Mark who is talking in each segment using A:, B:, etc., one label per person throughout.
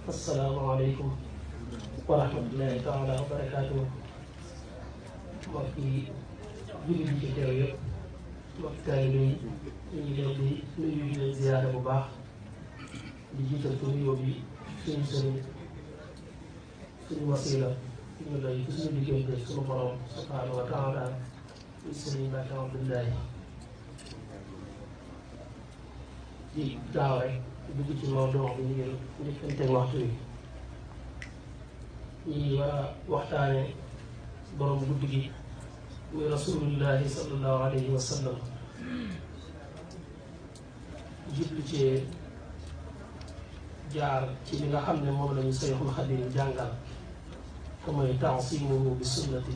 A: asalaamaaleykum wa rahmatullahi taala wa barakaatuh. mbokk yi jullit yi ci teew yëpp mbokk taalibe yi ñu ngi leen di nuyu di leen ziyaare bu baax di jiital ci nuyoo bi suñu sëriñ suñu wasila suñu doy ci suñu diggante suñu borom subhaanahu wa taala di sëriñ Mbàkke Abdullahi di gaaw rek dugg ci mawduu bi ñu ngi njëkkanteeg waxtu wi ñu ngi war a waxtaane borom guddi gi muy rasulullahi sallallahu alayhi wa sallam jublu ci jaar ci li nga xam ne moom lañu Seexul Xadiim jàngal te mooy taasimuhu bi sunnati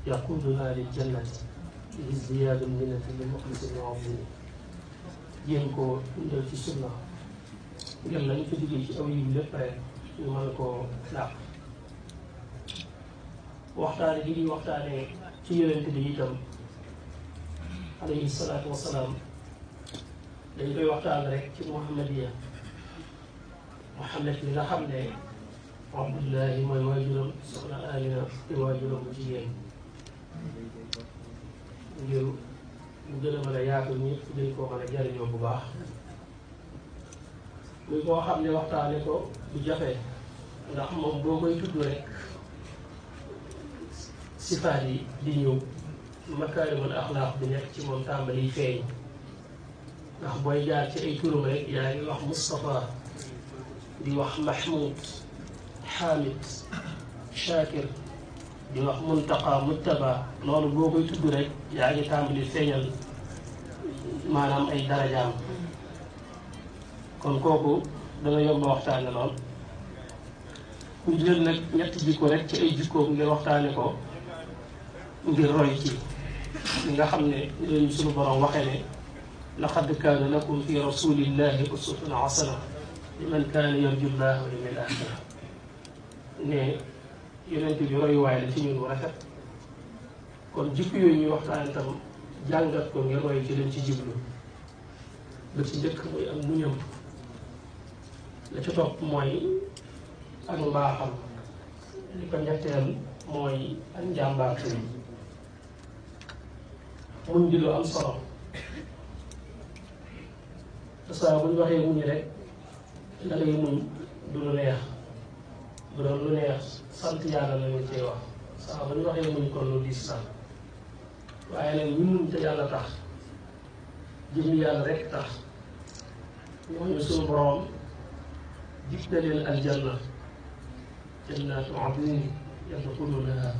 A: yaquduna lil jannati bi izdiyaadil minnati lil muxlisil mu'azzimi jéem koo indal ci sunna ngir lañ fa jógee ci aw yiw lépp rek ñu mën koo dàq waxtaane gi ñuy waxtaane ci yonent bi itam alayhi salaatu wasalaam dañ koy waxtaan rek ci muhammadiya muhammad li nga xam ne abdullahi mooy waajuram soxna Amina di waajuram bu jigéen ngir mu gën a mën a yaatu ñëpp dañ koo mën a jariñoo bu baax muy koo xam ne waxtaane ko du jafe ndax moom boo koy tudd rek sifaat yi di ñëw makaarimul axlaaq bi nekk ci moom tàmbali feeñ ndax booy jaar ci ay turam rek yaa ngi wax Moustapha di wax Mahmoud Hamid Shakir di wax Muntaqa Muttaba loolu boo koy tudd rek yaa ngi tàmbali feeñal maanaam ay darajaam kon kooku dana yomb waxtaane lool ñu jël nag ñetti jikko rek ci ay jikkoom ngir waxtaane ko ngir roy ci li nga xam ne lañu suñu borom waxee ne laqad kaana lakum fi rasulillahi uswatun hasana liman kaana yarju llaha wal yawmal aaxir ne yonent bi royuwaay la ci ñun rafet kon jikko yooyu ñuy waxtaane tam jàngat ko ngir roy ci leen ci jiblu ba ci njëkk muy am muñam la ci topp mooy ak mbaaxam li ko ñetteel mooy ak njàmbaarte muñ di lu am solo te saa bu ñu waxee muñ rek la ngay muñ du lu neex bu doon lu neex sant yàlla la ñu cee wax saa bu ñu waxee muñ kon lu diis la waaye nag ñu muñ te yàlla tax jëm yàlla rek tax ñooñu suñu borom dig na leen aljanna jannaatu adnin yadxuluunahaa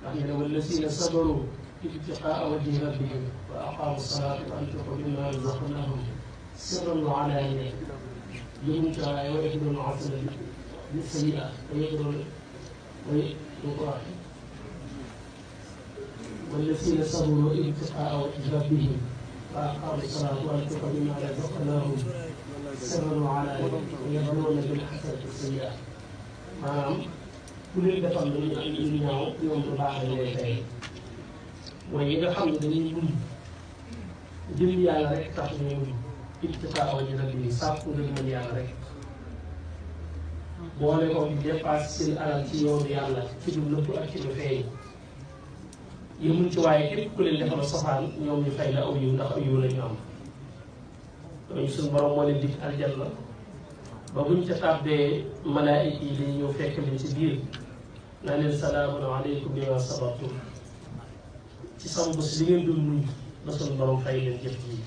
A: ndax ñu ne wallazina sabaru ibtiqaa wajhi rabbihim wa aqaamu salaata wa anfiqu mimmaa razaqnaahum sirran wa alaaniyatan yëmuñ ca waaye wa yahdruuna al-hasanata bis-sayyi'ati wa yahdruuna wallazina sabaru ibtiqaa wajhi rabbihim wa aqaamu salaata wa anfiqu mimmaa razaqnaahum sirran wa alaaniyatan wa yahdruuna bil-hasanati bis-sayyi'ati maanaam ku leen defal lu ñaaw ñoom lu baax lañ lay fay mooy yi nga xam ne dañuy muñ jëm yàlla rek tax ñuy muñ ibtiqaa wajhi rabbihim sàkku nga mën yàlla rek boole ko di dépasse seen alal ci yoonu yàlla ci lu nëbb ak ci lu feeñ yëmuñ ci waaye képp ku leen defal safaan ñoom ñu fay la aw yiw ndax aw yiw la ñu am ñooñu suñu borom moo leen dig aljanna ba buñ ca tàbbee malaayika yi dañuy ñëw fekk leen ci biir naa leen salaamun aleykum bimaa sabartum ci sama bés li ngeen doon muñ ba suñu borom fay leen jëf ji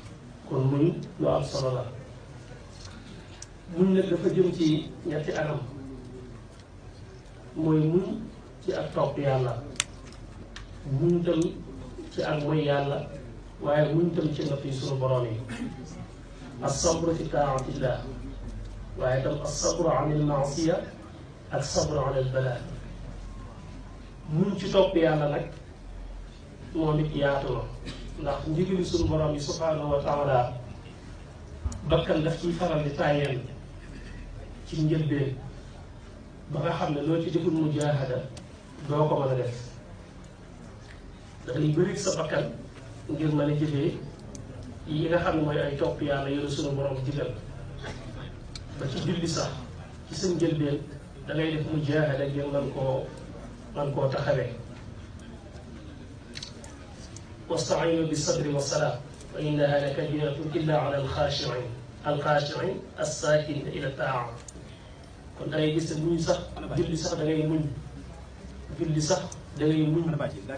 A: kon muñ lu am solo la muñ nag dafa jëm ci ñetti anam mooy muñ ci ak topp yàlla muñ tam ci ak mooy yàlla waaye muñ tam ci natt yi suñu borom yi as-sabru fi taatillah waaye tam as-sabru an al-maasiya ak sabru an al-balaa muñ ci topp yàlla nag moom it yaatu na ndax ndigali suñu borom yi subhaanahu wa taala bakkan daf ciy faral di tàyyeel ci njëlbeen ba nga xam ne loo ci deful mujaahada doo ko mën a def dafay bëri sa bakkan ngir mën a jëfee yi nga xam ne mooy ay topp yàlla yore sunu borom digal ba ci julli sax ci sa njëlbeen da ngay def mujaahada ngir man koo taxawee. wasta'iinu bis-sabri was-salaati fa innahaa lakabiiratun illaa alal xaashi'iin as-saakiniina ila taa'a. kon da ngay gis ne muñ sax julli sax da ngay muñ julli sax da ngay muñ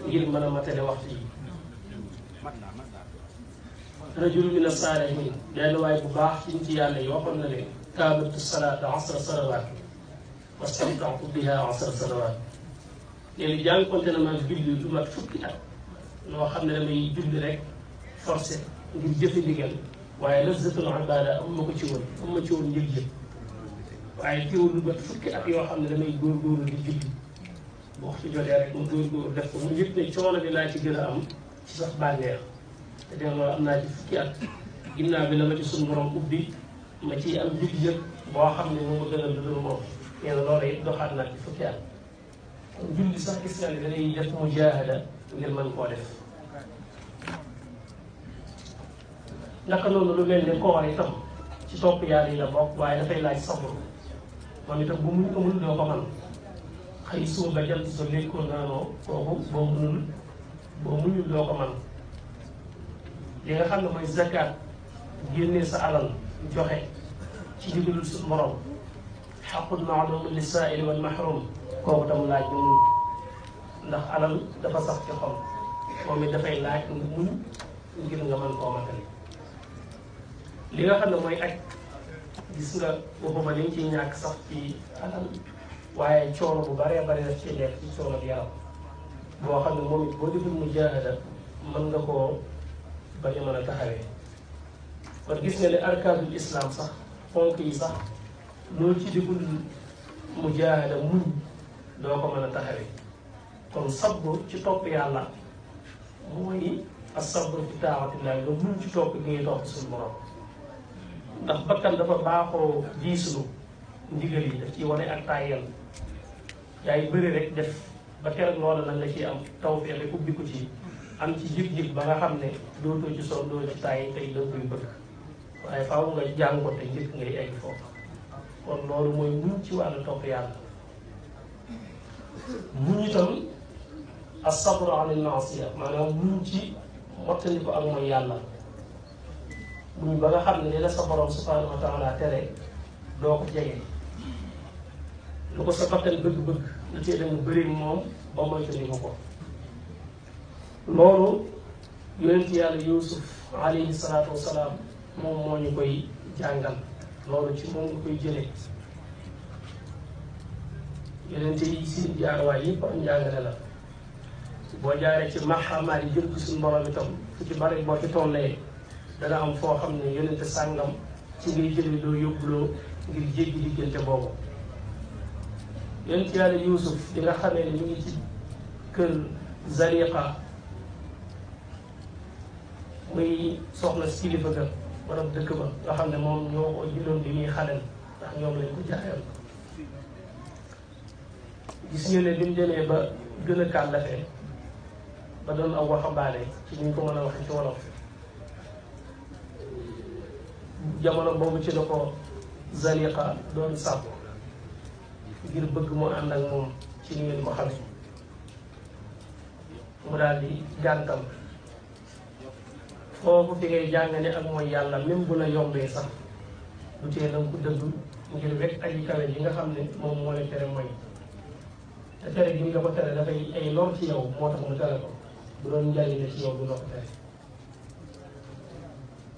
A: ngir mën a matale waxtu yi. rajulun mina saalihiin benn waay bu baax ci nit yàlla yi waxoon na ne kaabatu salaata 10 salawaat wastamta'tu bihaa 10 salawaat. léegi jànkuwante na ma julli lu mat fukki at loo xam ne damay julli rek forcé ngir jëfe ndigal waaye lazzatul ibaada am ma ko ci woon njëg-njëg waaye teewul lu mat fukki at yoo xam ne damay góorgóorlu di julli bu waxtu jotee rek mu góorgóorlu def ko mu yëg ne coono bi laa ci gën a am ci sax bànneex te de loolu am naa ci fukki at ginnaaw bi la ma ci suñu borom ubbi ma ciy am njëg-njëg boo xam ne moom ma gën a dundal moom nee na loolu it doxaat naa ci fukki at. julli sax gis nga ne dañuy def mujaahada ngir mën koo def. naka noonu lu mel ne koor itam ci topp yàlla yi la bokk waaye dafay laaj sabr moom itam bu muñ amul doo ko man xëy suba ba jant sa lékkoo naanoo kooku boo muñul doo ko man li nga xam ne mooy zakat génnee sa alal joxe ci digalul su morom xaqun maalumun lisaaili wal mahrum kooku tam laaj nga muñ ndax alal dafa sax ci xol moom it dafay laaj nga muñ ngir nga mën koo matali. li nga xam ne mooy aj gis nga waxuma liñ ciy ñàkk sax ci alal waaye coono bu baree bari daf ci nekk ci coono bi yaram boo xam ne moom it boo deful mujaahada mën nga koo bañ a mën a taxawee. kon gis nga ne arkaanul islam sax fonk yi sax loo ci deful mujaahada muñ doo ko mën a taxawee. kon sabru ci topp yàlla mooy as-sabru fi taa'atillah nga muñ ci topp gi ngay topp suñu borom. ndax bakkan dafa baaxoo diislu ndigal yi daf ciy wane ak tàyyel yaay bëri rek def ba keroog loola nag la ciy am tawfeex rek ubbi ko ci am ci jig-jig ba nga xam ne dootoo ci sonn doo ci tàyyi tey dëgg yu bëgg waaye faaw nga jàng ko te njëkk ngay egg foofu. kon loolu mooy muñ ci wàllu topp yàlla. muñ itam as-sabru ala al-ma'siya maanaam muñ ci mottali ko ak mooy yàlla. muñ ba nga xam ne li la sa borom subhanahu wa taala tere doo ko jege lu ko sa bakkan bëgg-bëgg lu tee da nga bëri moom ba moytandiku ko. loolu yonent yàlla Yuusuf alayhi salaatu wasalaam moom moo ñu koy jàngal loolu ci moom nga koy jëlee. yonent yi si jaarwaay yëpp am njàngale la boo jaaree ci maxamaat yi jëm ci suñu borom itam fu ci bari boo ci tollee dana am foo xam ne yonente sàngam ci ngay jëlee loo yóbbuloo ngir jéggi diggante boobu. yonent yàlla Yuusuf di nga xamee ne ñu ngi ci kër Zaliqa muy soxna si kilifa ga borom dëkk ba nga xam ne moom ñoo ko jëloon bi muy xaleel ndax ñoom lañ ko jaayoon. gis ñu ne bi mu demee ba gën a kàllafee ba doon aw waxambaane ci ñu ko mën a waxee ci wolof. jamono boobu ci la ko Zaliqa doon sàpp ngir bëgg mu ànd ak moom ci ni ngeen ko xamee mu daal di gàntal foofu fi ngay jàng ne ak mooy yàlla même bu la yombee sax du tee na nga ko dëgg ngir wekk aji kawe yi nga xam ne moom moo la tere mooy te tere gi nga ko tere dafay ay lor ci yow moo tax mu tere ko bu doon njariñ la ci yow du la ko tere.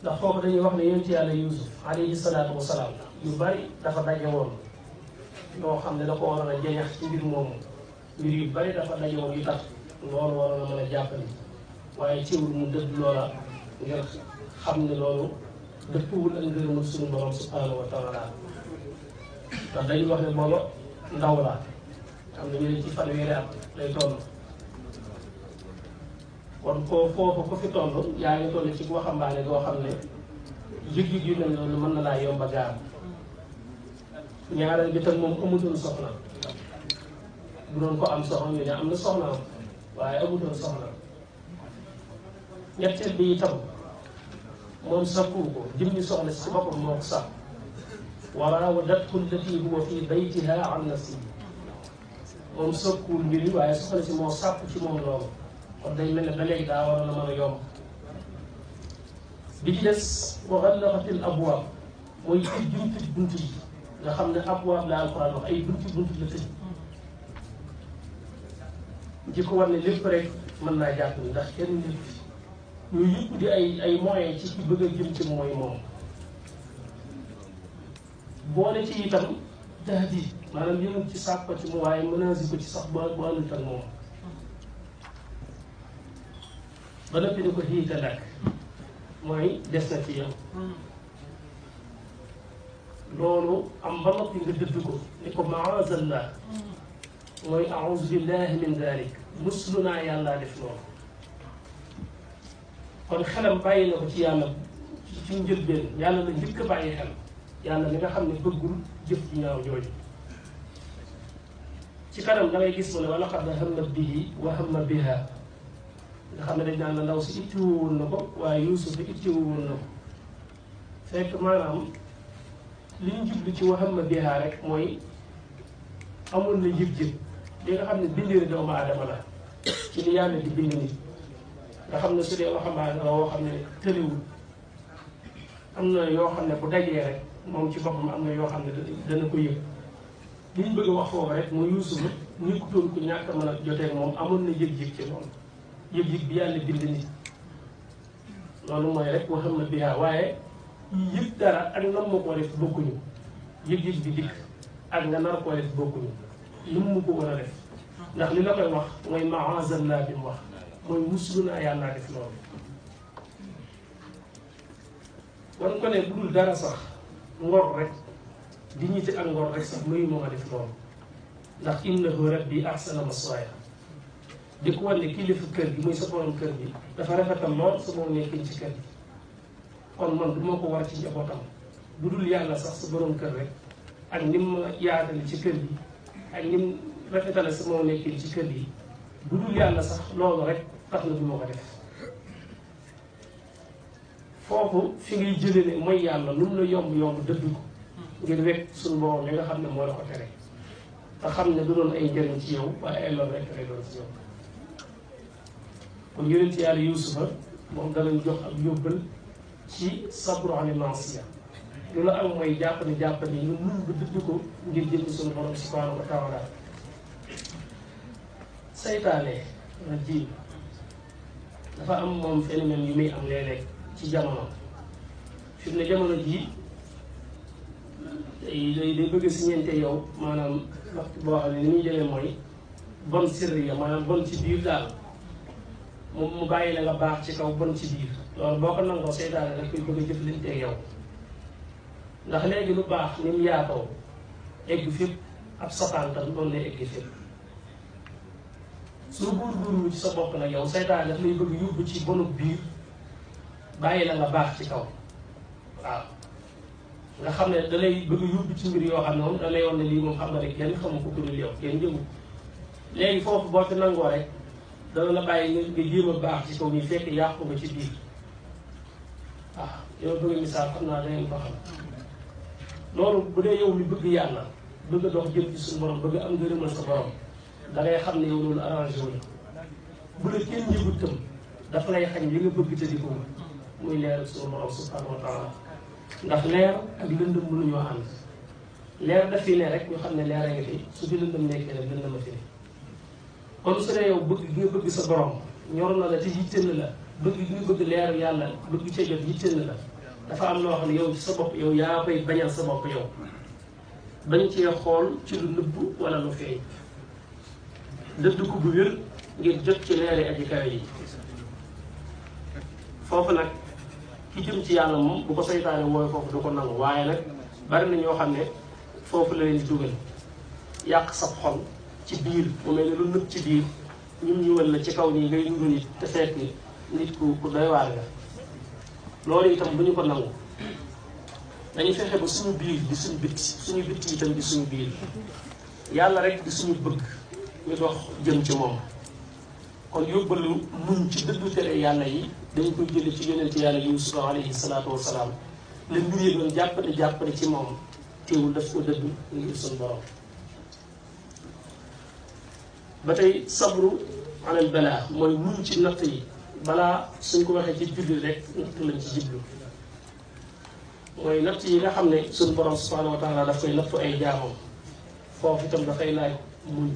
A: ndax foofu dañuy wax ne yonent yàlla Yuusuf alayhi salaatu wasalaam yu bari dafa daje woon yoo xam ne da ko waroon a jeñax ci mbir moomu mbir yu bari dafa daje woon yu tax loolu waroon a mën a jàppale waaye ciwul mu dëdd loola ngir xam ne loolu dëppwul ak ngërëmul suñu borom subhanahu wa taala. ndax dañuy wax ne booba ndaw la xam ne ñu ne ci fanweeri at lay toll. kon koo foofu ko fi toll yaa ngi toll ci waxambaane goo xam ne yëg-yëg yu mel noonu mën na laa yomba gaar. ñaareel bi tam moom amutoon soxna bu doon ko am soxna ñu ne am na soxnaam waaye amutoon soxna ñetteel bi itam moom sakku ko jëmmi soxna si boppam moo ko sàkk wa raawadathu allati huwa fi baytiha an nafsihi moom sakkuwul mbir yi waaye soxna si moo sàkku ci moom loolu kon day mel ne ba léegi daa waroon a mën a yomb bi ci des wa ghallaqatil abwaab mooy ci bunti bunt yi nga xam ne abwaab la alquran wax ay bunti la tëj di ko war ne lépp rek mën naa jàpp ni ndax kenn nit yooyu yëpp di ay moyens ci ci bëgg a jëm ci mooy moom boole ci itam tahdid maanaam yëngu ci sàkk ko ci mu waaye menacé ko ci sax bu àndut ak moom ba noppi ni ko hiita lak mooy des na ci yow loolu am ba noppi nga dëdd ko ni ko maazallah mooy aouzu billahi min dalik muslu naa yàllaa def loolu kon xelam bàyyi na ko ci yàlla ci njëlbeen yàlla la njëkk a bàyyi xel yàlla mi nga xam ne bëggul jëf ji ñaaw jooju ci kanam da ngay gis mu ne wa laqad hammat bihi wa hamma biha nga xam ne dañ naan la ndaw si ittiwu woon na ko waaye Yuusuf bi ittiwu woon na ko fekk maanaam li ñu jublu ci wa hamma biha rek mooy amoon na yëg-yëg li nga xam ne bindee doomu aadama la ci li yàlla di bind nit nga xam ne su dee waxambaane la woo xam ne tëliwul am na yoo xam ne bu dajee rek moom ci boppam am na yoo xam ne dana ko yëg li ñu bëgg a wax foofu rek mooy Yuusuf nekkutoon ku ñàkk a mën a jotee moom amoon na yëg-yëg ci loolu yëg-yëg bi yàlla bind nit loolu mooy rek waxam na biyaa waaye yëg dara ak nam ma koo def bokkuñu yëg-yëg bi dikk ak nga nar koo def bokkuñu lu mu ko war a def ndax li la koy wax mooy maazallah bi mu wax mooy muslu naa yàllaa def loolu wan ko ne bu dul dara sax ngor rek dignité ak ngor rek sax mayu ma def loolu ndax innahu rabbi ahsana maswaaya di ko wan ne kilifa kër gi muy sa borom kër gi dafa rafetal lool sa moom nekkin ci kër gi kon man du ma ko war ci njabootam bu dul yàlla sax sa borom kër rek ak ni mu yaatale ci kër gi ak ni mu rafetale sa moom nekkin ci kër gi bu dul yàlla sax loolu rek tax na du ma ko def foofu fi ngay jëlee ne mooy yàlla lu mu la yomb dëdd ko ngir wekk suñu borom li nga xam ne moo la ko tere te xam ne du doon ay njëriñ ci yow waaye ay loolu rek lay doon ci yow kon yonent yàlla Yuusufa moom danañ jox ak yóbbal ci sabru ani maasiya lu la am mooy jàpp ni nga mun ba dëdd ko ngir jëm suñu borom subhanahu wa taala saytaane rajiim dafa am moom phénomène yu muy am léeg-léeg ci jamono fi mu ne jamono jii day bëgg si ñeente yow maanaam waxtu boo xam ne ni muy jëlee mooy bon sirriya maanaam bon ci biir daal mu bàyyi la nga baax ci kaw bon ci biir loolu boo ko nangoo seytaane daf koy bëgg a jëflanteeg yow ndax léegi lu baax ni mu yaatoo egg fépp ab safaan tam loolu lay egg fépp su góorgóorlu ci sa bopp nag yow seytaane daf lay bëgg yóbbu ci bonu biir bàyyi la nga baax ci kaw waaw nga xam ne da lay bëgg yóbbu ci mbir yoo xam ne moom da lay wan ne lii moom xam nga ne kenn xamu ko ku dul yow kenn jëmu léegi foofu boo fi nangoo rek dana la bàyyi nga jéem a baax ci kaw nii fekk yàqu nga ci biir waaw yow bëgg misaal xam naa da ngeen ko xam loolu bu dee yow mi bëgg yàlla bëgg a dox jëm ci suñu borom bëgg am ngërëmal sa borom da ngay xam ne yow loolu arrangé wu la bu la kenn yëgut tam dafa lay xañ li nga bëgg te di ko muy leer ak suñu borom subhanahu wa taala ndax leer ak lëndëm mënuñoo ànd leer daf fi ne rek ñu xam ne leer a ngi fi su fi lëndëm nekkee rek lëndëm a fi ne kon su dee yow bëgg gi nga bëgg sa borom ñor na la te yitteel na la bëgg gi nga bëgg leer yàlla bëgg ca jot yitteel na la dafa am loo xam ne yow ci sa bopp yow yaa koy bañal sa bopp yow bañ cee xool ci lu nëbb wala lu feeñ dëdd ko bu wér ngir jot ci leeri aji kawe yi foofu nag ki jëm ci yàlla moom bu ko saytaane wooy foofu du ko nangu waaye nag bari na ñoo xam ne foofu la leen di dugal yàq sab xol ci biir mu mel ne lu nëb ci biir ñuwal la ci kaw nii ngay nuru nit te fekk nit ku doy waar nga loolu itam bu ñu ko nangu dañu fexe ba suñu biir di suñu bitti suñu bitti itam di suñu biir yàlla rek di suñu bëgg ñu dox jëm ci moom kon yóbbalu muñ ci dëddu tere yàlla yi dañ koy jële ci yonent yàlla Yuusuf alayhi salaatu wasalaam la mbir yi doon jàppale ci moom teewul daf ko dëddu ngir suñu borom. ba tey sabru alal balaa mooy muñ ci natt yi balaa suñ ko waxee ci julli rek natt lañ ci jublu mooy natt yi nga xam ne suñu borom subhaanahu wa taala daf koy nattu ay jaamam foofu itam dafay laaj muñ.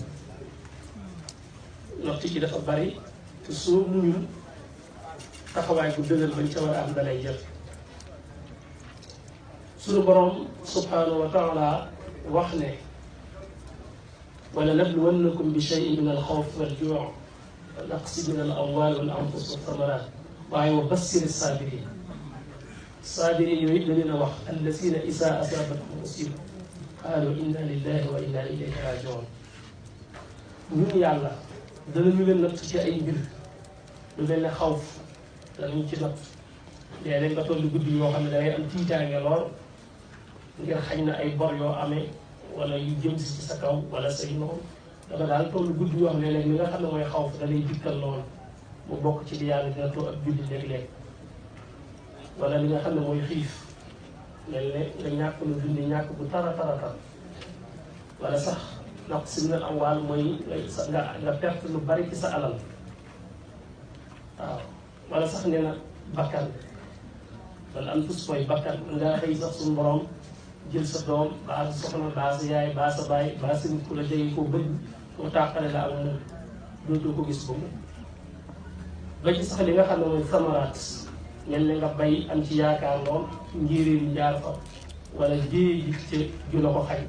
A: natt yi dafa bari te soo muñul taxawaay bu dëgër bañ ca war a am dalay jël. suñu borom subhaanahu wa taala wax ne wala nabluwannakum bi shay'in min al-xawfi wal-juu'i wa naqsin min al-amwaali wal-anfusi wat-thamaraat waaye wa bassiri saabiriin saabiriin yooyu dañu leen a wax allaziina izaa asaabathum musiiba qaalu inna lillahi wa inna ilayhi raaji'uun. ñun yàlla danañu leen natt ci ay mbir lu mel ne xawf danañu ci natt léeg-léeg nga tollu guddi yoo xam ne dangay am tiitaange lool ngir xañ na ay bor yoo amee wala yu jëm si ci sa kaw wala say noonu danga daal tollu guddi yoo xam ne léeg-léeg li nga xam ne mooy xawf da lay dikkal lool mu bokk ci li yàlla dina too ak julli léeg-léeg wala li nga xam ne mooy xiif mel ne nga ñàkk lu dundi ñàkk bu tara wala sax naqs min al amwaal mooy nga perte lu bari ci sa alal waaw wala sax nee na bakkan wala anfus mooy bakkan nga xëy sax suñu borom jël sa doom baa sa soxna baa sa yaay baa sa baay baa sa nit ku la jege koo bëgg mu tàqale la ak moom dootoo ko gis ba mu ba ci sax li nga xam ne mooy samaraat mel ne nga bay am ci yaakaar lool njéeréer yi jaar fa wala jéye ji ca ju la ko xañ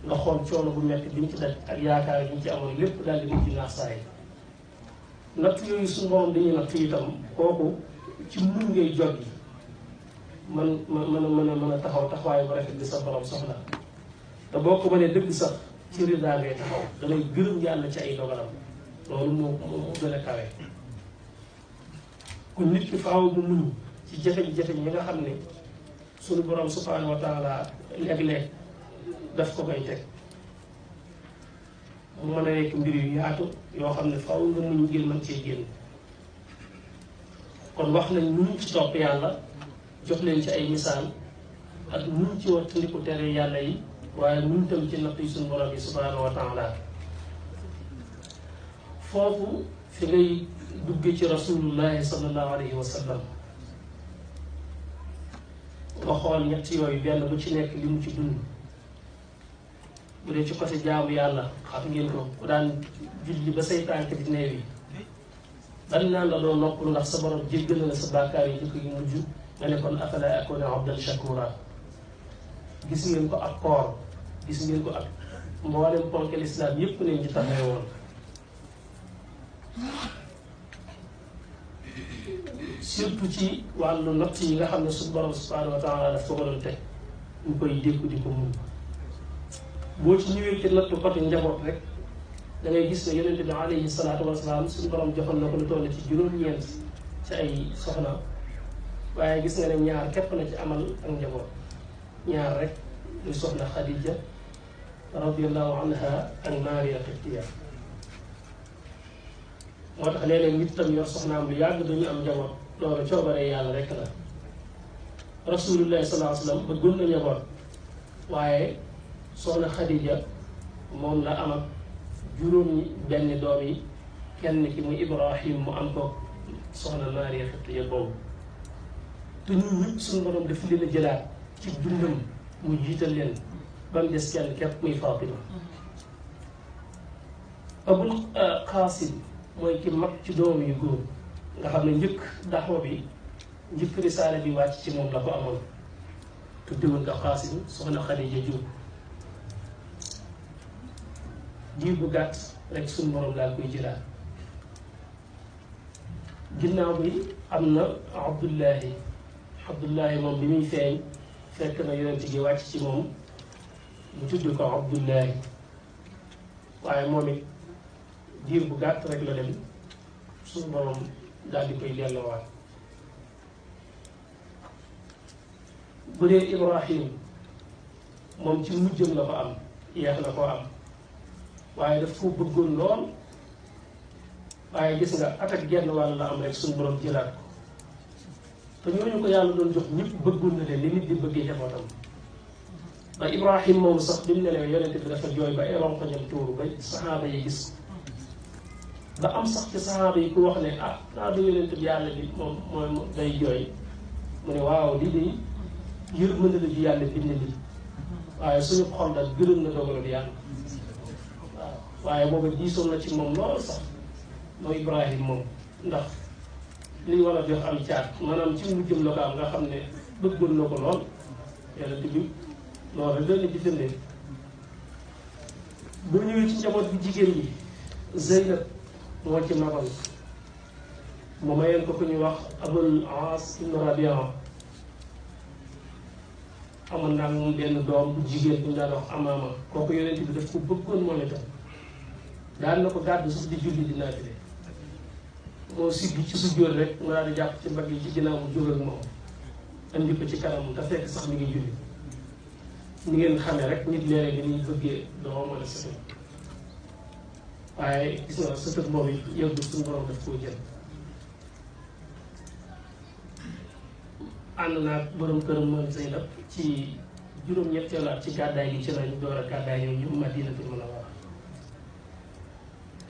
A: nga xool coono bu metti bi ñu ci daj ak yaakaar yi ñu ci amoon lépp daal di mujj naax saa yi natt yooyu suñu borom dañuy natt itam kooku ci muñ ngay jog yi mën a taxaw taxawaay bu rafet bi sa borom soxla te boo ko mënee dëgg sax ci ridaa ngay taxaw da ngay gërëm yàlla ci ay dogalam loolu moo gën a kawe. kon nit ki faaw mu muñ ci jafe-jafe yi nga xam ne suñu borom subhaanahu wa taala léeg-léeg daf ko koy teg mu mën a nekk mbir yu yaatu yoo xam ne faaw nga muñ ngir mën cee génn. kon wax nañ muñ ci topp yàlla jox leen ci ay misaal ak muñ ci wattandiku tere yàlla yi waaye muñ tam ci natt yi suñu borom yi subhaanahu wa taala. foofu fi ngay dugge ci rasulullahi sallallahu alayhi wa sallam nga xool ñett yooyu benn bu ci nekk li mu ci dund. bu dee ci côté jaamu yàlla xam ngeen ko ku daan julli ba say tànk di neew yi ban naan la doo noppalu ndax sa borom jéggal na la sa bàkkaar yi jëkk yu mujj nga ne kon afala akuna abdan shakura. gis ngeen ko ak koor gis ngeen ko ak mboolem ponk lislaam yépp nañ ci taxee woon. surtout ci wàllu natt yi nga xam ne suñu borom subhanahu wa taala daf ko doon teg ñu koy dékku di ko mun. boo ci ñëwee ci nattu côté njaboot rek da ngay gis ne yonente bi alayhi salaatu wasalaam suñu borom joxoon na ko lu toll ci juróom-ñeent ci ay soxna waaye gis nga ne ñaar képp na ci amal ak njaboot ñaar rek muy soxna Xadija radiyallahu anha ak Maariya Qibtiya. moo tax léeg-léeg nit tam yor soxnaam lu yàgg dañu am njaboot loolu coobaree yàlla rek la. rasulullahi sallallahu alayhi wa sallam bëggoon na njaboot waaye soxna Xadija moom la am ak juróomi benn doom yi kenn ki muy Ibrahim mu am ko soxna Maariya Qibtiya boobu. te ñun ñëpp suñu borom daf leen a jëlaat ci dundam mu jiital leen ba mu des kenn képp muy Fatima. Abul Qaasim mooy ki mag ci doom yu góor nga xam ne njëkk daxwa bi njëkk risaale bi wàcc ci moom la ko amoon tudde woon ko Qaasim soxna Xadija jur. diir bu gàtt rek suñu borom daal koy jëlaat. ginnaaw bi am na Abdullahi moom bi muy feeñ fekk na yonent gi wàcc ci moom mu tudd ko Abdullahi waaye moom it diir bu gàtt rek la dem suñu borom daal di koy delloowaat. bu dee Ibrahim moom ci mujjam la ko am yeex na koo am waaye daf ko bëggoon lool waaye gis nga at ak genn wàll la am rek suñu borom jëlaat ko te ñooñu ko yàlla doon jox ñëpp bëggoon na leen li nit di bëggee njabootam ba Ibrahim moom sax bi mu nelawee yonente bi dafa jooy ba ay ronkoñam tuuru ba saxaaba yi gis ba am sax ci saxaaba yi ku wax ne ah naa du yonente bi yàlla bi moom mooy day jooy mu ne waaw lii de yërmande la ji yàlla bind li waaye suñu xol daal gërëm na dogalul yàlla waaw waaye booba diisoon na ci moom lool sax mooy Ibrahim moom ndax li war a jox am caat maanaam ci mujjëm la ko am nga xam ne bëggoon na ko lool yonente bi loolu rek doon ci firndeel boo ñëwee ci njaboot bi jigéen ñi Zeynab moo ci magoon mu mayeen ko ku ñuy wax Abul Aas ibn Rabia amoon naa moom benn doom bu jigéen bu ñu daan wax Amaama kooku yonent bi daf ko bëggoon moom itam daan na ko gàddu sax di julli di naafile moo siggi ci su jóor rek mu daal di jàpp ci mbagg yi ci ginnaaw mu jóg ak moom andi ko ci kanam te fekk sax mi ngi julli ni ngeen xamee rek nit léeg-léeg ni ñuy bëggee doo mën a sëtël waaye gis nga sëtël boobu yëggu suñu borom daf koo jël ànd naa borom këram moom Zeynab ci juróom-ñetteelu at ci gàddaay gi ci lañu door a gàddaay ñoom ñu Madinatul Munawwara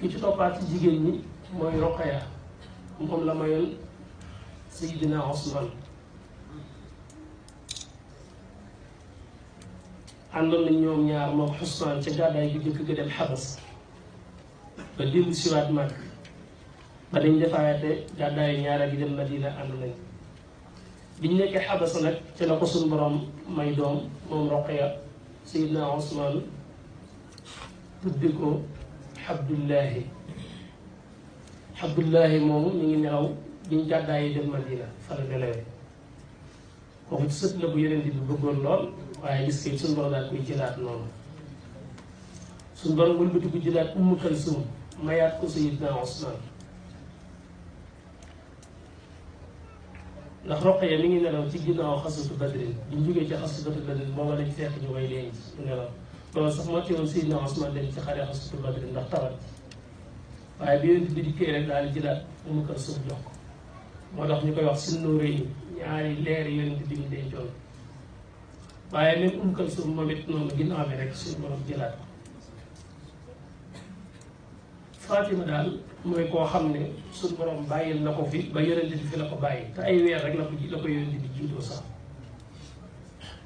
A: ki ci toppaat ci jigéen ñi mooy Roqaya moom la mayoon Seydina Osman àndoon nañ ñoom ñaar moom Usmaan ca gàddaay gi jëkk ga dem Xabas ba dellu siwaat mag ba dañ defaate gàddaayu ñaara gi dem Madina ànd nañ biñ nekkee Xabas nag ci la ko suñu borom may doom moom Roqaya Seydina Usmaan tudde ko Abdullahi moomu mi ngi nelaw biñ gàddaayi dem Madina fa la nelawee kooku ci sët la bu yeneen di bëggoon lool waaye gis nga suñu borom daal koy jëlaat noonu suñu borom wëlbati ko jëlaat Ummu Kalsum mayaat ko Sayyidna Usmaan ndax Roqaya mi ngi nelaw ci ginnaaw xasatu Badrin bi ñu jógee ci xasatu Badrin booba lañ fekk ñu koy denc mu nelaw loolu sax moo teewoon Sayyidna Usmaan dem ci xare xasatu Badrin ndax tawat waaye bi yonent bi dikkee rek daal di jëlaat Ummu Kalsum jox ko moo tax ñu koy wax suñu réew ñaari leer yonent bi ñu dencoon waaye même Ummu Kalsum moom it noonu ginnaaw bi rek suñu borom jëlaat ko Fatima daal mooy koo xam ne suñu borom bàyyil na ko fi ba yonent bi fi la ko bàyyi te ay weer rek la ko yonent bi jiitoo sax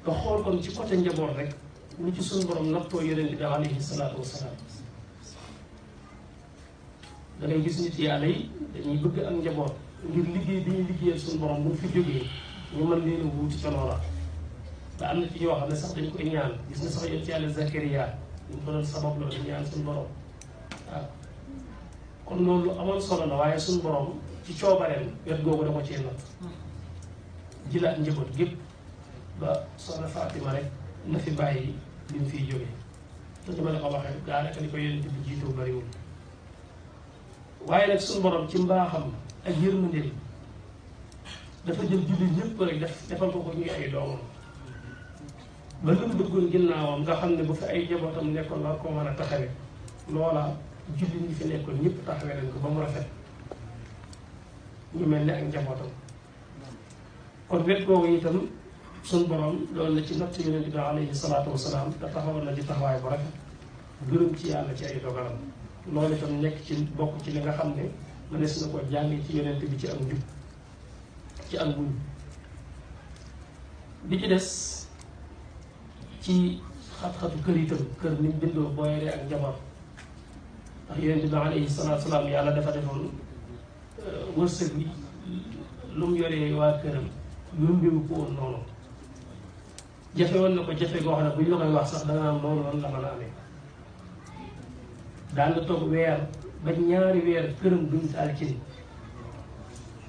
A: nga xool kon ci côté njaboot rek lu ci suñu borom nattoo yonent bi alayhi salaatu wasalaam da ngay gis nit yàlla yi dañuy bëgg ak njaboot ngir liggéey bi ñuy liggéeyal suñu borom bu fi jógee ñu mën leen a wuuti ca loola ba am na ci ñoo xam ne sax dañ koy ñaan gis nga sax yéen ci yàlla Zakariya ñu ko doon sabab loolu ñaan suñu borom waaw kon loolu amoon solo la waaye suñu borom ci coobareem wet googu da ko cee natt jilaat njaboot gépp ba soxna Fatima rek na fi bàyyi li mu fiy jógee te ñu ma la ko waxee daanaka li ko yonent bi jiitoo bariwul waaye nag suñu borom ci mbaaxam ak yërmandeem dafa jël jullit ñëpp rek defal ko ñuy ay doomam ba lu mu bëggoon ginnaawam nga xam ne bu fi ay jabootam nekkoon war koo mën a taxawee loola jullit ñi fi nekkoon ñëpp taxawee nañ ko ba mu rafet ñu mel ne ak njabootam kon wet googu itam suñu borom loolu la ci natt yonent bi alayhi salaatu wasalaam te taxawoon na ci taxawaay bu rafet gërëm ci yàlla ci ay dogalam loolu itam nekk ci bokk ci li nga xam ne mënees na ko jàngi ci yonent bi ci am njub ci am muñ bi ci des ci xat-xatu kër itam kër ni mu bindoo boo yoree ak njaboot ndax yonent bi alayhi salaatu salaam yàlla dafa defoon wërsëg bi lu mu yoree waa këram yombewu ko woon noonu jafe woon na ko jafe goo xam ne bu ñu la koy wax sax da nga am loolu noonu la mën a amee daan na toog weer ba ñaari weer këram duñ taal cin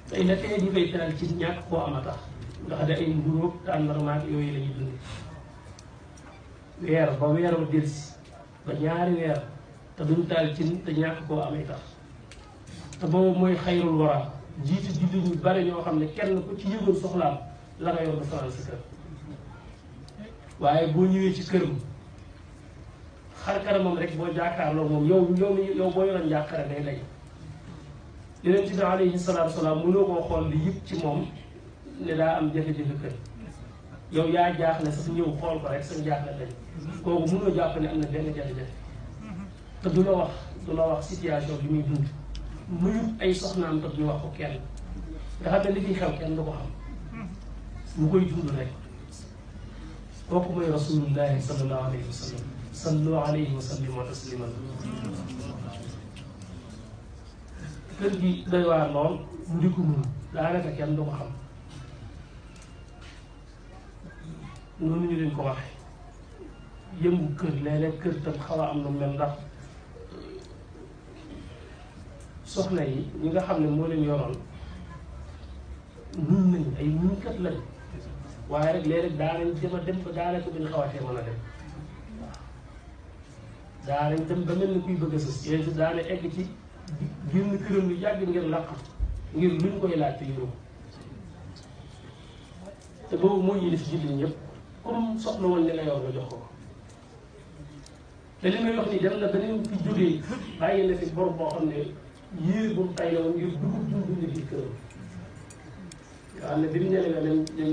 A: tey la tey ñu koy taal cin ñàkk koo am a tax ndax da ay mburóog tàndarmaak yooyu la ñuy dund weer ba weeroo delsi ba ñaari weer te duñ taal cin te ñàkk koo amee tax te boobu mooy xayrul wara jiitu jullit ñu bari ñoo xam ne kenn ku ci yëgoon soxlaam la nga yor du faral sa kër waaye boo ñëwee ci këram xar kanamam rek boo jàkkaarloo moom yow boo yoroon njàqare day lay yonent bi alayhi salaatu salaam mënoo koo xool li yëpp ci moom ne daa am jafe-jafe kër yow yaa jaaxle sax ñëw xool ko rek sa jaaxle dañ kooku mënoo jàpp ne am na benn jafe-jafe te du la wax situation bi muy dund nuyut ay soxnaam te ñu wax ko kenn nga xam ne li fi xew kenn du ko xam mu koy dund rek kooku mooy rasulullahi sallallahu alayhi wa sallam sallu alayhi wa sallimu tasliman kër gi doy waar lool mu di ko mun daanaka kenn du ko xam noonu ñu leen ko waxe yëngu kër léeg-léeg kër tam xaw a am na mel ndax soxna yi ñi nga xam ne moo leen yoroon muñ nañ ay muñkat lañ waaye rek léeg-léeg daanañ dem ba daanaka bu ñu xawatee mën a dem waaw daanañ dem ba mel ni kuy bëgg a sës yooyu si daana egg ci génn këram lu yàgg ngir làq ngir luñ koy laaj te yóbbu te boobu mooy yilif jullit ñëpp comme soxla woon li nga yor nga jox ko te li may wax nii dem na beneen fi jógee bàyyi na fi bor boo xam ne yéer bu mu tay la woon ngir dugub dund biir këram nga xam ne bi mu ñëwee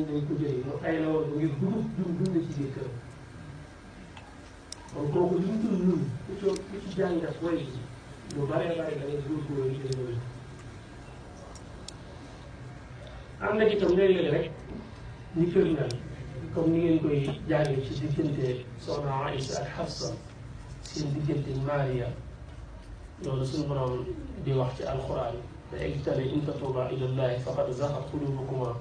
A: dañ ko jëlee mu tay la woon ngir dugub dund ci biir këram kon kooku li mu tudd ñun ku ci jàngat way bi lu baree bare da ngay góorgóorlu ci loolu am na itam léeg-léeg rek ñi kër naan comme ni ngeen koy jàngee ci diggante soxna Aïssa ak Hafsa seen diggante Maria loolu suñu borom di wax ci alquran te egtane in tatuuba ila llahi faqad zaxat qulubukuma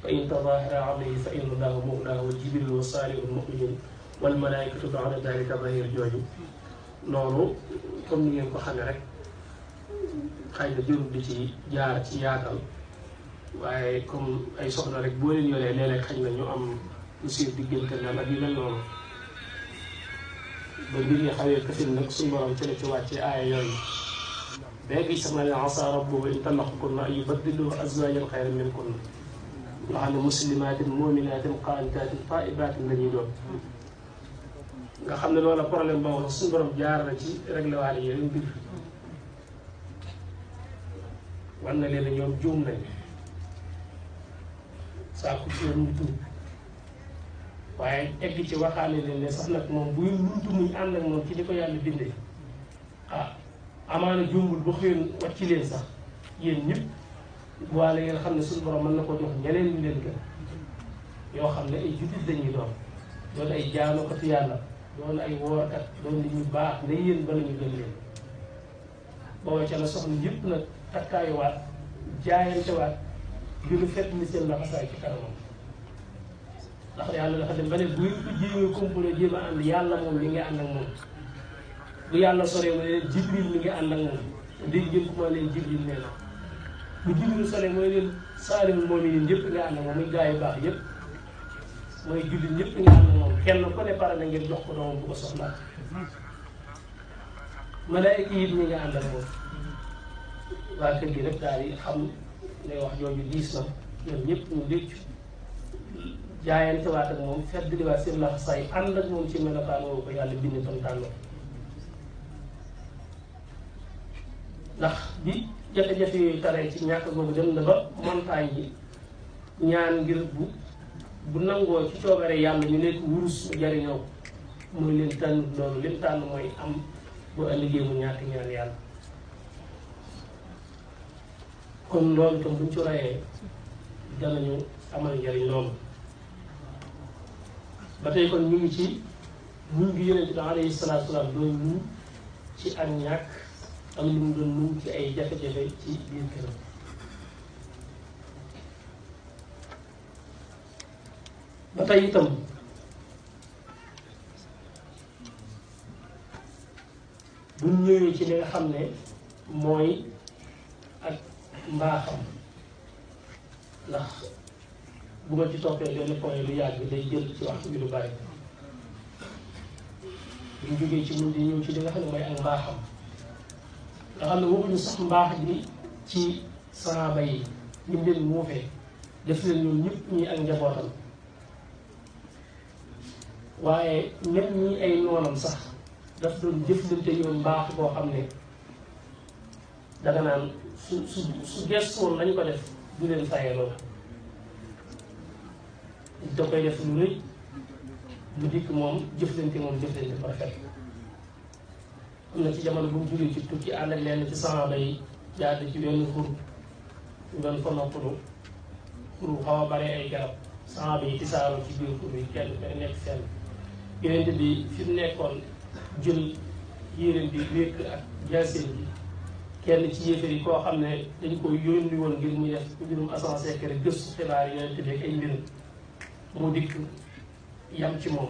A: fa in tadahara alayhi fa inna allaha mawlaahu wa jibril wa saalihul muminin wal malaikatu ba'da dalika zahir jooju loolu comme ni ngeen ko xamee rek xëy na jërul di ci jaar ci yaatal waaye comme ay soxna rek boo leen yoree léeg-léeg xëy na ñu am lu seen diggante na ak yu mel noonu ba mbir yi xawee këfin nag suñu borom ci la ci wàccee aaya yooyu léegi sama ne asa rabbuhu in talaqkunna an yubaddilahu azwajan xayran minkunna nga xam ne muslimatin muminatin qaanitatin taibatin la ñuy doon nga xam ne loola problème boobu suñu borom jaar na ci réglé waale yeneen mbir war na leen ñoom juum nañ saako ci yoon ñu tuub waaye egg ci waxaale leen ne sax nag moom buy muntu muy ànd ak moom ci di ko yàlla bindee ah amaana jumbul ba xëyoon wàcc leen sax yéen ñëpp waale ngeen xam ne suñu borom mën na ko jox ñeneen ñu leen gën yoo xam ne ay jullit dañuy doon ay jaanukatu yàlla doon ay woorkat doon li ñu baax ne yéen bala ñu gën leen booba ca la soxna yëpp nag takkaayuwaat jaayantewaat gën a fekk ni seen laxasaay ci kanamam ndax yàlla dafa dem ba ne bu ngeen ko jéemee complet jéem a ànd yàlla moom mi ngi ànd ak moom bu yàlla soree mooy leen jibril mi ngi ànd ak moom dégg ngeen ko maa leen jibril nee na bu jibril soree mooy leen saalihul mu'miniin ñëpp nga ànd ak moom muy gaa yu baax yëpp mooy jullit ñëpp nga ànd ak moom kenn ku ne pare na ngeen jox ko doomam bu ko soxlaa malaayika yi ñi nga ànd ak moom waa kër gi rek daal di xam ne wax jooju diis na ñoom ñëpp ñu léccu jaayante waat ak moom fedd di waat seen laxasaay ànd ak moom ci melokaan woowu ko yàlla bind tam tànnoo ndax bi jafe-jafe yooyu taree ci ñàkk googu dem na ba montagne yi ñaan ngir bu nangoo ci coobare yàlla ñu nekk wurus mu jariñoo mooy leen tànn loolu leen tànn mooy am bu ëllëgee mu ñàkk ñaan yàlla kon loolu tam buñ ci rayee danañu amal njariñ loolu ba tey kon ñu ngi ci muñ gi yonent bi alayhi salaatu salaam doon muñ ci ak ñàkk am lu mu doon muñ ci ay jafe-jafe ci biir këram ba tey itam buñ ñëwee ci li nga xam ne mooy ak mbaaxam ndax bu ma ci toppee benn point lu yàgg day jël ci waxtu bi lu bari buñ jógee ci mun di ñëw ci li nga xam ne mooy ak mbaaxam nga xam ne waxuñu sax mbaax gi ci saaba yi ñu leen muufee def leen ñoom ñëpp ñii ak njabootam waaye même ñi ay noonam sax daf doon jëflante ñoom mbaax boo xam ne danga naan su gestu woon lañ ko def du leen fayee loolu da koy def lu rëy lu dikk moom jëflante parfait am na ci jamono bu mu jógee ci tukki ànd ak lenn ci saxaaba yi jaar ci benn xur ñu doon fa noppalu xur bu xaw a bare ay garab saxaaba yi tisaaroo ci biir xur yi kenn nekk fenn yonent bi fi mu nekkoon jël yéreem bi wékk ak jaaseen bi kenn ci yéefar yi koo xam ne dañ ko yónni woon ngir ñu def mbirum agent secret gëstu xibaar yi yonent bi ak ay mbirum mu dikk yam ci moom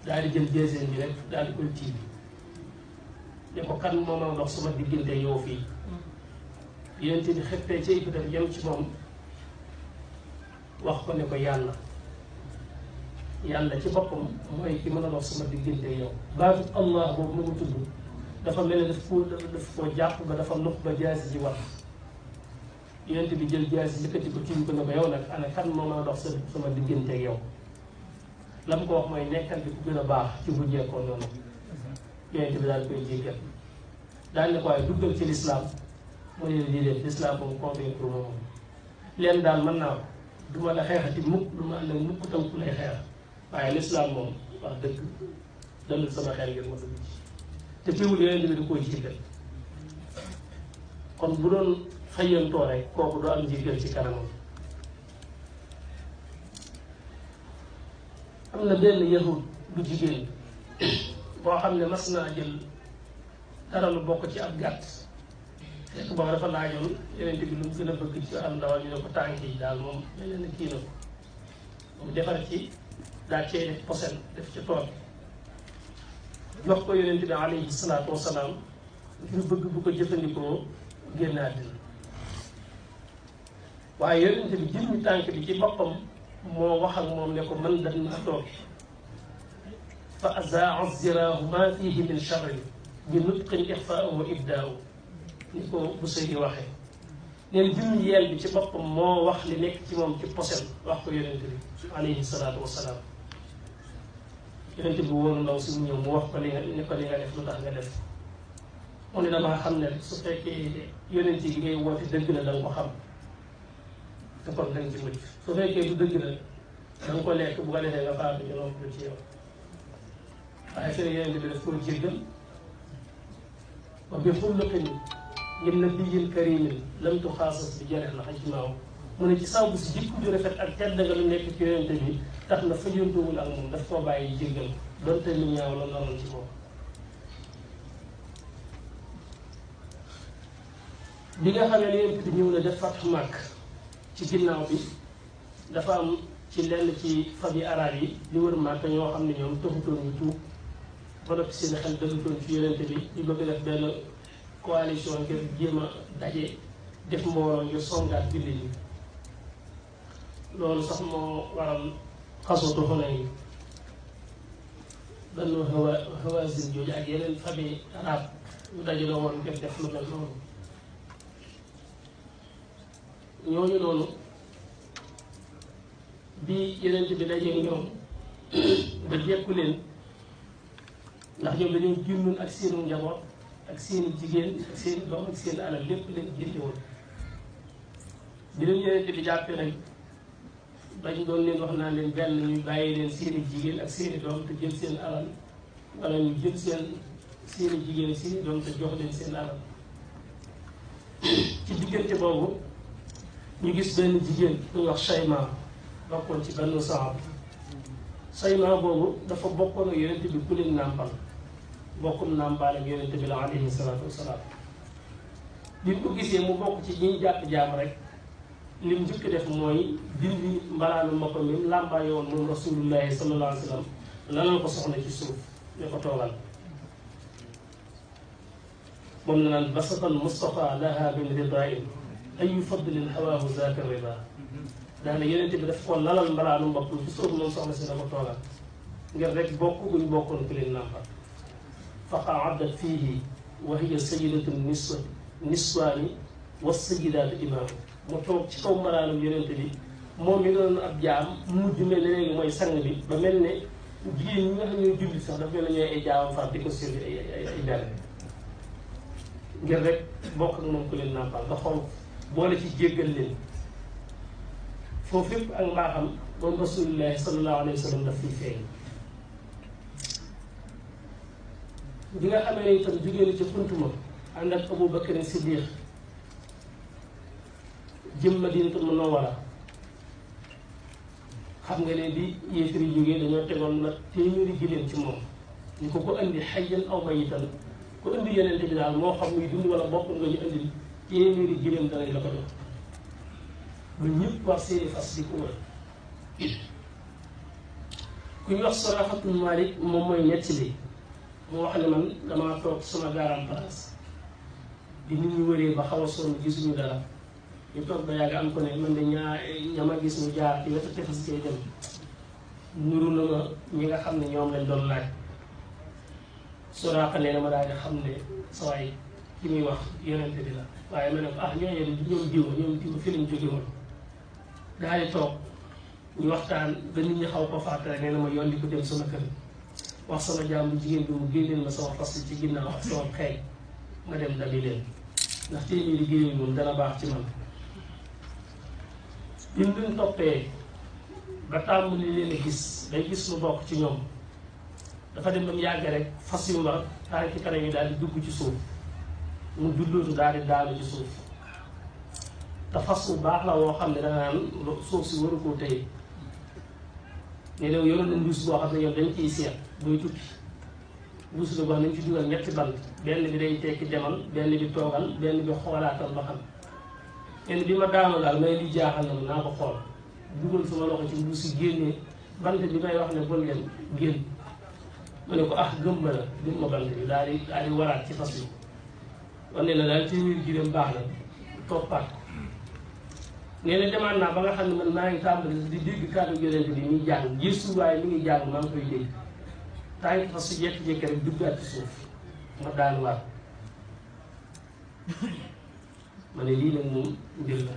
A: daal di jël jaaseen bi rek daal di koy tiim ne ko kan moo mën a dox sama diggante yow fii yonent bi xeppee ci ay def yam ci moom wax ko ne ko yàlla ci boppam mooy ki mën a dox sama diggante yow baatu allah boobu mu tudd dafa mel ne daf koo jàpp ba dafa nux ba jaasi ji war yonent bi jël jaasi yëkkati ko tiim ko ne ko yow nag ana kan moo mën a dox sama diggante yow la mu ko wax mooy nekkal bi ku gën a baax ci bu jekkoo noonu yonent bi daal koy jéggal daal ne ko waaye duggal ci lislaam mu ne lii def lislaam moom convaincre moom leen daal mën naa du ma la xeexati mukk du ma ànd ak mukk tam ku lay xeex waaye lislaam moom wax dëgg dalul sama xel ngir ma dugg ci te teewul yonent bi du koy jéggal kon bu doon xëyantoo rek kooku du am jéggal ci kanamam am na benn yahud bu jigéen boo xam ne mas naa jël dara lu bokk ci ab gàtt fekk boobu dafa laajoon yonent bi lu mu gën a bëgg ci am ndawal ñu ne ko tànk yi daal moom mel na kii na ko mu defar ci daa cee def posen def ci tool jox ko yonent bi alayhi salaatu wasalaam ngir bëgg bu ko jëfandikoo génn àddina waaye yonent bi jëmmi tànk bi ci boppam moo wax ak moom ne ko man dañ ma toog fa azaa ziraahu ma fihi min charrin bi nutqin ixfaau wa ibdaau ni ko bu sëy di waxee neen jëmmi yeel bi ci boppam moo wax li nekk ci moom ci posen wax ko yonent bi alayhi salaatu wasalaam yonent bi woonu ndaw si mu ñëw mu wax ko li nga def lu tax nga def mu ne damaa xam ne su fekkee yonent yi ngay woote dëgg la da nga ko xam te kon da nga ci mucc su fekkee du dëgg la da nga ko lekk bu ko defee nga faatu ñu noonu ci yow waaye fene yonent bi daf koo jéggal wa bi xulluqin min nabiyyin karimin lam tuxaasas bi jarex la xajmaaw mu ne ci sababu si jikko ju rafet ak tedd nga lu nekk ci yonent bi tax na fajantuwul ak moom daf koo bàyyi jéggal donte lu ñaaw la naroon ci moom bi nga xamee ne yonent bi ñëw na def fatxu Màkk ci ginnaaw bi dafa am ci lenn ci famille arabe yi li wër Màkk ñoo xam ne ñoom taxutoon ñu tuub ba noppi seen xel dalutoon ci yonent bi ñu bëgg def benn coalition ngir jéem a daje def mbooloo ngir songaat jullit yi loolu sax moo waral xasootu Xunayn benn Hawazin jooju ak yeneen famille arabe ñu dajaloo woon ngir def lu mel noonu ñooñu noonu bi yeneen bi dajee ñoom ba jekku leen ndax ñoom dañoo junnoon ak seenu njaboot ak seeni jigéen ak seeni doom ak seeni alal lépp leen jëndi woon bi leen yeneen bi jàppee nag dañ doon leen wax naa leen benn ñu bàyyi leen seeni jigéen ak seeni doom te jël seen alal wala ñu jël seeni jigéen ak seeni doom te jox leen seen alal ci diggante boobu ñu gis benn jigéen bu ñuy wax Sayma bokkoon ci benn saxaaba Sayma boobu dafa bokkoon ak yonent bi ku leen nàmpal bokkum nàmpaal ak yonent bi la alayhi salaatu wasalaam bi mu ko gisee mu bokk ci ñiy jàpp jaam rek li mu njëkk def mooy dindi mbalaanu mboppam mi làmbaay woon moom rasulullahi sallallahu alayhi wa sallam lanal ko soxna ci suuf ne ko toogal moom na naan basatan Mustafa laha bin ridain ayu fadlin hawaahu zaaka rida daana yonent bi daf ko lalal mbalaanu mboppam ci suuf moom soxna si na ko toogal ngir rek bokk guñ bokkoon ku leen nàmpal fa qaadat fiihi wa hiya sayidatu niswaani wa sayidaatu imaamu mu toog ci kaw mbalaanum yonent bi moom mi doon ab jaam mujj mel ne léegi mooy sang bi ba mel ne jigéen ñi nga xam ne jullit sax daf mel ne ñooy ay jaamam far di ko sirri ay benn ngir rek bokk ak moom ku leen nàmpal nga xool boole ci jéggal leen foofu yëpp ak mbaaxam moom rasulillahi sallallahu alayhi wa sallam daf fiy feeñ. bi nga xamee ne itam jugee na ci xuntuma ànd ak Abu Bakr Siddiq jëm Madinatul Munawwara xam nga ne bi yéefar yi jógee dañoo tegoon nag téeméeri giléem ci moom ñu ko indi xayyan aw mayitan ko indi yenente bi daal moo xam muy dund wala bokk nga ñu indi téeméeri giléem danañ la ko jox ba ñëpp wax seeni fas di ko wër ku ñu wax Suraaxatul Maalik moom mooy nettali mu wax ne man damaa toog sama garam place di nit ñu wëree ba xaw a sonn gisuñu dara ñu toog ba yàgg am ko ne man de ñama gis ñu jaar ci wetu tefes cay dem nuru na ma ñi nga xam ne ñoom lañ doon laaj Suraaqa nee na ma daal di xam ne sa waay ki muy wax yonente bi la waaye ma ne ko ah ñooñu ñoom diw fi lañ jóge woon daal di toog ñu waxtaan ba nit ñi xaw ko fàttali nee na ma yoon di ko dem sama kër wax sama jaam bu jigéen bi mu génneel ma sama fas ci ginnaaw ak sama xëy ma dem dabi leen ndax téeméeri génn moom dana baax ci man bi mu leen toppee ba tàmbali leen a gis day gis lu bokk ci ñoom dafa dem ba mu yàgg rek fas yu mbar tànki kanam yi daal di dugg ci suuf mu jullootu daal di daanu ci suuf te fas bu baax la woo xam ne danga naan suuf si waru koo téye ne léegi yoroon na mbuus boo xam ne ñoom dañ ciy seet buy tukki mbuus la boo xam ne nañ ci dugal ñetti bant benn bi day tekki demal benn bi toogal benn bi xoolaatal ba xam benn bi ma daanu daal may li jaaxal na naa ko xool dugal sama loxo ci mbuus yi génnee bant bi may wax ne bon leen génn ma ne ko ah gëm ma la gëm ma bant bi daal di waraat ci fas bi wane na daal téeméer ji dem baax na toppaat nee na demaat naa ba nga xam ne man maa ngi tàmbali di dégg kàddu yonent bi muy jàng Yeesu waaye mi ngi jàng maa ngi koy dégg tànk fas su jékki-jékki rek duggaat ci suuf ma daanuwaat ma ne lii nag moom mbir la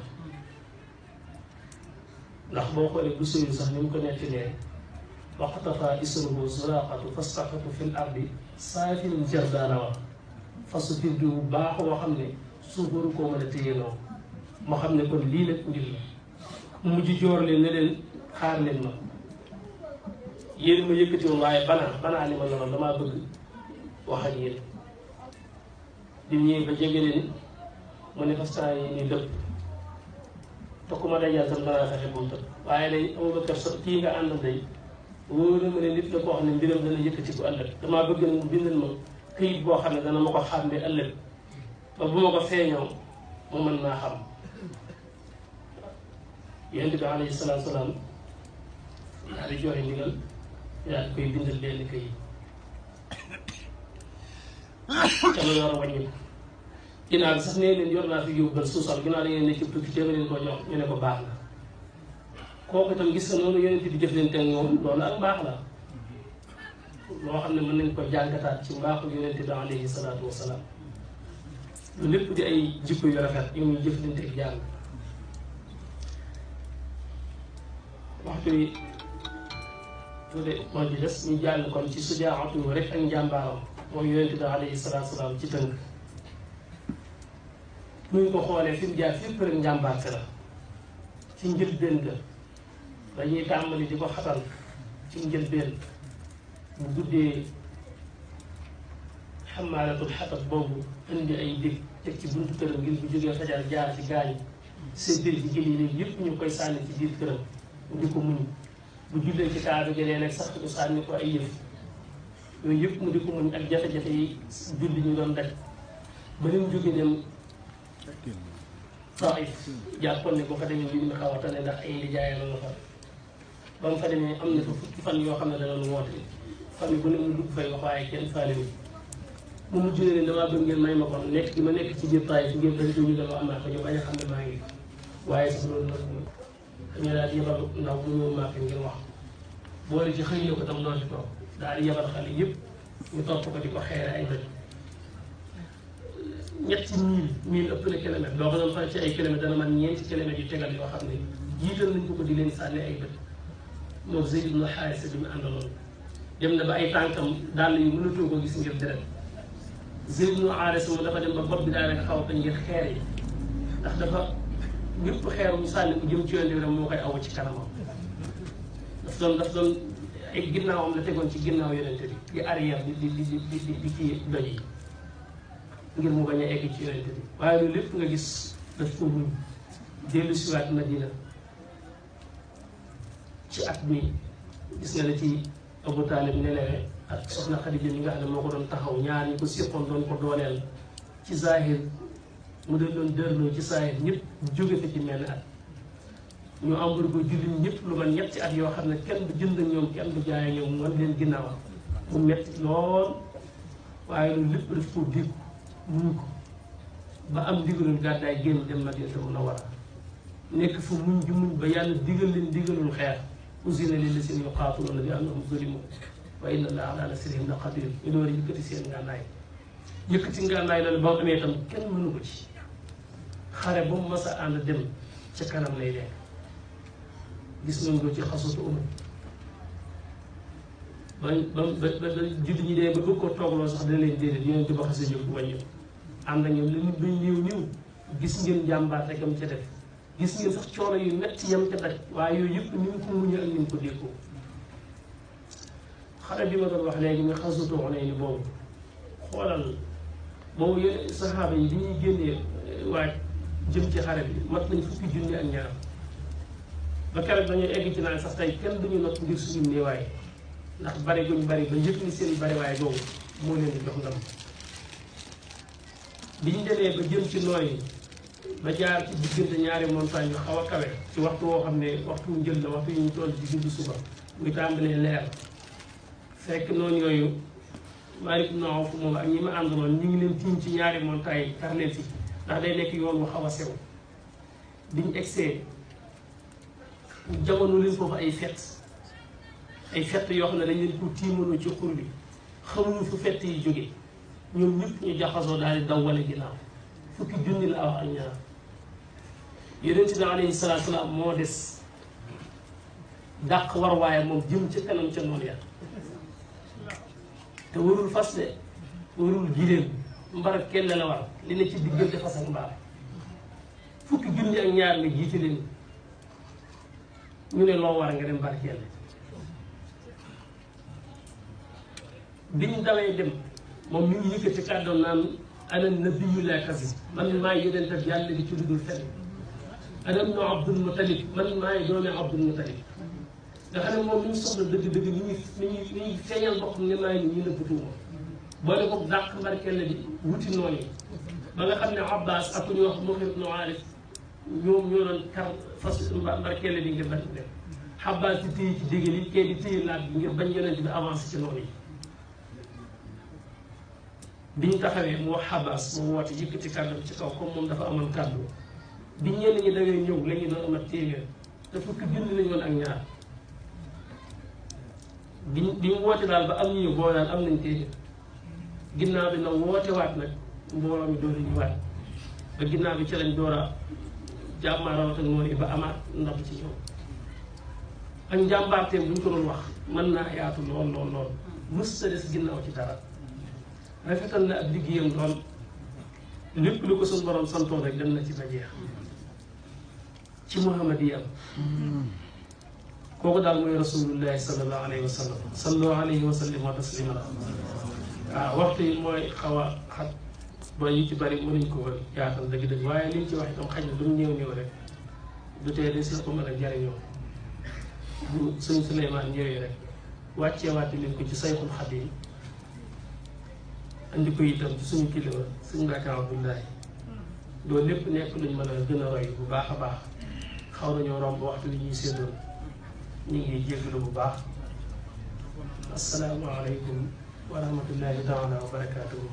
A: ndax boo xoolee bu sëyu sax ni mu ko nettalee waqtafa isruhu Suraaxatu fastaqatu fil ardi saafin jardaana wax fasu firdu bu baax woo xam ne suuf waru koo mën a téye noonu moo xam ne kon lii nag mbir la mu mujj joor leen ne leen xaar leen ma yéen ma yëkkati woon waaye banaa li ma noonu damaa bëgg wax ak yéen bi ñëwee ba jege leen mu ne fastan yi ni dëpp te ku ma dajal tam danaa fexe bu mu tëb waaye day Abubakar sa kii nga àndal day wóor na ma ne nit la koo xam ne mbiram dana yëkkati ko ëllëg damaa bëgg nag mu bindal ma këyit boo xam ne dana ma ko xàmmee ëllëg ba bu ma ko feeñoo mu mën naa xam yonent bi alayhi salaatu salaam daal di joxe ndigal daal di koy bindal benn këyit te ma yor a wàññi ginnaaw bi sax nee leen yor naa fi yóbbal suusal ginnaaw da ngeen ne ci tukki téema leen ko jox ñu ne ko baax na kooku itam gis nga noonu yonent bi jëflante ak ñoom loolu ak mbaax la loo xam ne mën nañ ko jàngataat ci mbaaxu yonent bi alayhi salaatu wasalaam lu lépp di ay jikko yu rafet yu muy jëflante ak jàng waxtu wi tuuti moo ci des ñu jàng kon ci sujaatu rek ak njàmbaaram mooy yonent bi alayhi salaatu wasalaam ci tënk nuñ ko xoolee fi mu jaar fépp rek njàmbaarte la ci njëlbéen ga dañuy tàmbali di ko xatal ci njëlbéen bu guddee xamaalatul xatab boobu indi ay dig teg ci buntu këram ngir bu jógee fajar jaar ci gaañu séddale ci gëli léegi yëpp ñu koy sànni ci biir këram mu di ko muñ bu jullee ci kaaba gi nag sax ñu sànni ko ay yëf yooyu yëpp mu di ko muñ ak jafe-jafe yi julli ñu doon daj ba lim jóge dem Taif jàppoon ne boo fa demee mbir mi xaw a tane ndax ay lijaayam la fa ba mu fa demee am na fa fukki fan yoo xam ne dana lu woote famille bu ne mu dugg fay wax waaye kenn faalewu mu mujj ne leen damaa bëgg ngeen may ma kon nekk gi ma nekk ci biir Taif ngeen dañ ñu dama am naa ko ñu bañ a xam ne maa ngi waaye sax loolu nag dañu daal di yebal ndaw mu ñëw Màkka ngir wax boole ci xëy na ko tam doon ci toog daal di yebal xale yëpp ñu topp ko di ko xeere ay bët ñetti mille ëpp na kilomètre loo ko doon fa ci ay kilomètre dana man ñeenti kilomètres yu tegal yoo xam ne jiital nañ ko di leen sànni ay bët moom Zayd ibn Haarisa bi mu àndaloon dem na ba ay tànkam dàll yu mënatoo ko gis ngir deret Zayd ibn Haaris moom dafa dem ba bopp bi daanaka xaw a ngir xeer yi ndax dafa ñëpp xeer mu sànni ko jëm ci yoon bi rek moo koy awu ci kanamam daf doon ay ginnaawam la tegoon ci ginnaaw yonente bi di arrière di kii doj yi ngir mu bañ a egg ci yonente bi waaye loolu lépp nga gis daf ko muñ dellu siwaat Madina ci at mi gis nga ne ci Abu Taalib nelewe ak soxna Xadija mi nga xam ne moo ko doon taxaw ñaar ñi ko séqoon doon ko dooleel ci zahir mu doon dërloo ci zahir ñëpp jóge fa ci mel at ñu ambur ko jullit ñëpp lu man ñetti at yoo xam ne kenn du jënd ak ñoom kenn du jaay ak ñoom wan leen ginnaaw mu metti lool waaye loolu lépp daf ko dégg muñ ko ba am ndigalul gàddaay génn dem Madina Munawwara nekk fa muñ ji muñ ba yàlla digal leen digalul xeex uzina lillaziina yuqaatiluuna bi annahum zulimu wa inna Allaaha alaa nasrihim la qadiir ñu door a yëkkati seen ngànnaay yëkkati ngànnaay loolu ba mu amee itam kenn mënu ko ci xare ba mu mas a ànd dem ca kanam lay nekk gis nañ ko ci xasutu Uhud ba jullit ñi dee ba bëgg ko toogloo sax dina leen déedéet yonent ba xasee jóg wàññi ànd ak ñoom li nit ñi niw gis ngeen jàmbaar rek am ca def gis ngeen sax coono yu metti yam ca daj waaye yooyu yëpp ni mu ko muñee ak ni mu ko déggoo xare bi ma doon wax léegi nga xasutu Hunayn boobu xoolal boobu yéen saxaaba yi bi ñuy génnee waaj jëm ci xare bi mat nañ fukki junni ak ñaar ba keroog dañuy egg ci naan sax tey kenn duñu not ngir suñu néewaay ndax bari guñ bari ba yëg ni seen bariwaay boobu moo leen di jox ndam biñ demee ba jëm ci nooy ba jaar ci diggante ñaari montagne yu xaw a kawe ci waxtu woo xam ne waxtu njël la waxtu yu ñu toll ci diggu suba muy tàmbalee leer fekk noonu yooyu Maalik ibn Awf moom ak ñi ma àndaloon ñu ngi leen tiim ci ñaari montagne yi tar leen fi ndax day nekk yoon wu xaw a sew biñ egsee jamono leen foofu ay fett yoo xam ne dañ leen ko tiimanoo ci xur bi xamuñu fu fett yi jóge ñoom ñëpp ñu jaxasoo daal di daw wala ginnaaw fukki junni la wax ak ñaar yonent bi alayhi salaatu salaam moo des dàq war waaye moom jëm ca kanam ca noonu ya te warul fas de warul giléem mbar kenn la war li ne ci diggante fas ak mbaam fukki junni ak ñaar nga jiite leen ñu ne loo war nga dem barkeel biñ dawee dem moom mi ngi yëkkati kàddoon naan ana nabiyyu laa kazib man maay yonent ak yàlla bi ci lu dul fen ana ibnu Abdul Mutalib man maay doomi Abdul Mutalib nga xam ne moom li ñu soxla dëgg-dëgg ni ñuy feeñal boppam ne maay ni ñu nëbbatuuma boole ko dàq mbarkelle bi wuti noonu yi ba nga xam ne Abbas ak ku ñuy wax Muhir ibnu Arif ñoom ñoo doon kar fas mbarkelle bi ngir bañ dem Abbas di téye ci dégg li kee di téye laaj bi ngir bañ yonent bi avancé ci noonu yi biñ taxawee mu wax Abbas mu woote yëkkati kàddu ci kaw comme moom dafa amoon kàddu bi ñenn ñi dawee ñëw la ñu doon amat téeméer te fukki junni lañu woon ak ñaar bi mu woote daal ba am ñu boo daal am nañ téeméer ginnaaw bi nag woote waat nag mbooloo mi door a ñu waat ba ginnaaw bi ci lañ door a jàmmaarawat ak noonu ba amaat ndam ci ñoom ak njàmbaarteem bu ñu ko doon wax mën naa yaatu lool lool lool mës sa des ginnaaw ci dara rafetal na ab liggéeyam lool lépp lu ko suñu borom santoon rek dem na ci ba jeex ci muhammadiyam kooku daal mooy rasulullahi sallallahu alayhi wa sallam sallu alayhi wa sallim wa taslima waaw waxtu yi mooy xaw a xat ba yu ci bari mënuñ ko yaatal dëgg-dëgg waaye liñ ci wax itam xaj na du mu néew rek du tee de si ko mën a jariñoo bu sëñ Suleymaan ñëwee rek wàcceewaate leen ko ci sayxul xadim andi ko itam ci suñu kilifa suñu Mbàkke Abdullahi loolu lépp nekk luñ mën a gën a roy bu baax a baax xaw nañoo romb waxtu li ñuy séddoon ñu ngi jéggalu bu baax assalaamu aleykum wa rahmatullahi taala wa barakaatuhu